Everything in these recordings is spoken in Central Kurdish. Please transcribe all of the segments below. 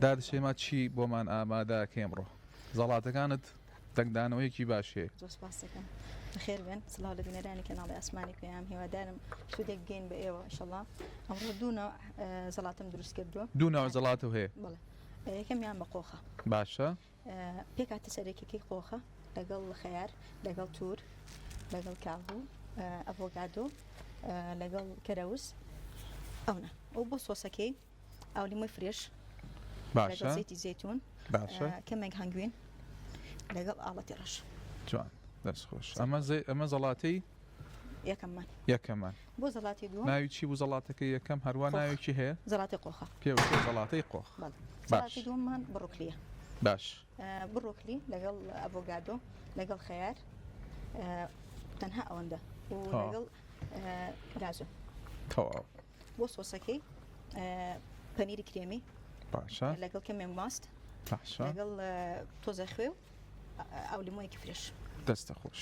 دادە شەیما چی بۆمان ئامادە ئەکەی ئەمڕۆ؟ زەڵاتەکانت دەنگدانەوەیەکی باش هەیە. زۆر سپاس دەکەم. بەخێر بێن. سڵاو لە بینەرانی کەناڵی ئاسمانی پەیام. هیوادارم سوودێک بگەین بە ئێوە ئینشەڵا. ئەمڕۆ دوو نەوع زەڵاتەم دروست کردووە. دوو نەوع زەڵاتەو هەیە؟ بەڵێ. یەکەمیان بە قۆخە. باشە. پێکهاتە سەرەکیەکەی قۆخە لەگەڵ خەیار لەگەڵ تور لەگەڵ کاهوو ئەڤۆگادۆ لەگەڵ کەرەوز ئەونە ئەو بۆ سۆسەکەی ئاولیمۆی fresh باشە زەیتی زەیتون باشە کەمێک هەنگوین لەگەڵ ئاڵەتی ڕەش جوان دەست خۆش ئەمە ئەمە زەڵاتەی یەکەممان یەکەمان بۆ زەڵاتی دووەم ناوی چی بوو زەڵاتەکە یەکەم هەروە ناوێکی هەیە زەڵاتی قۆخە پێوترێ زەڵاتەی قۆخ زەڵاتی دووەممان بڕۆکلیە باش بڕۆکلی لەگەڵ ئەڤۆگادۆ لەگەڵ خەیار تەنها ئەوەندە و لەگەڵ گازۆ تەواو بۆ سۆسەکەی پەنیری کرێمی باشە لەگەڵ کەمێک ماست باشە لەگەڵ تۆزە خوێ و ئاو لیمۆیەکی fresh دەستە خۆش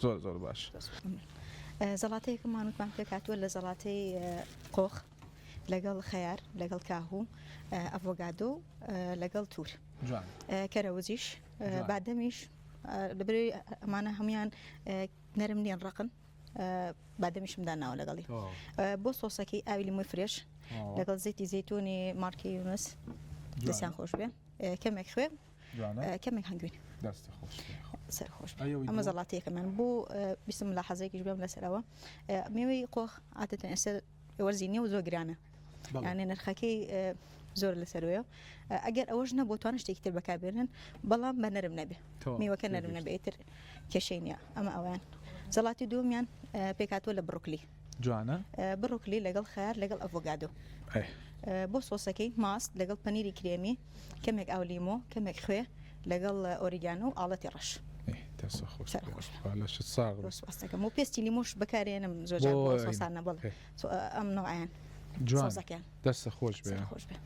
زۆر زۆر باش زەڵاتەیەکمان وتمان پێک هاتووە لە زەڵاتەی قۆخ لەگەڵ خەیار لەگەڵ کاهوو ئەڤۆگادۆ لەگەڵ تور کەرەوزیش بادەمیش لەبەرەی ئەمانە هەمویان نەرم نییە ڕقن بادەمیشم داناوە لەگەڵی بۆ سۆسەکەی ئاوی لیمۆی fresh لەگەڵ زەیتی زەیتونی مارکی یونس دەستیان خۆش بێ کەمێک خوێ کەمێک هەنگوین سەر خۆش ئەمە زەڵاتەیەکەمان بۆ بیستم لە حەزێکیش بێم لەسەرەوە مێوەی قۆخ عادەتەن ئێستا وەرزی نیە و زۆر گرانە یانێ نرخەکەی زۆر لەسەروەیە ئەگەر ئەوەش نەبوو توانە شتێکی تر بەکاربێنن بەڵام بە نەرم نەبێ میوەکە نەرم نەبێ تر کێشەی نییە ئەمە ئەویان زەڵاتی دووەمیان پێکاتوە لە بڕۆکلی جوانە بڕۆکلی لەگەڵ خەیار لەگەڵ ئەڤۆگادۆ بۆ سۆسەکەی ماست لەگەڵ پەنیری کرێمی کەمێک ئاو لیمۆ کەمێک خوێ لەگەڵ ئۆریگانۆ و ئاڵەتی ڕەش. سپاستەکەم و پێستی لیمۆش بەکارێنم زۆر جار بۆ سۆسانە بەڵێ ئەم نەوعیان جوان دەستە خۆش بێ.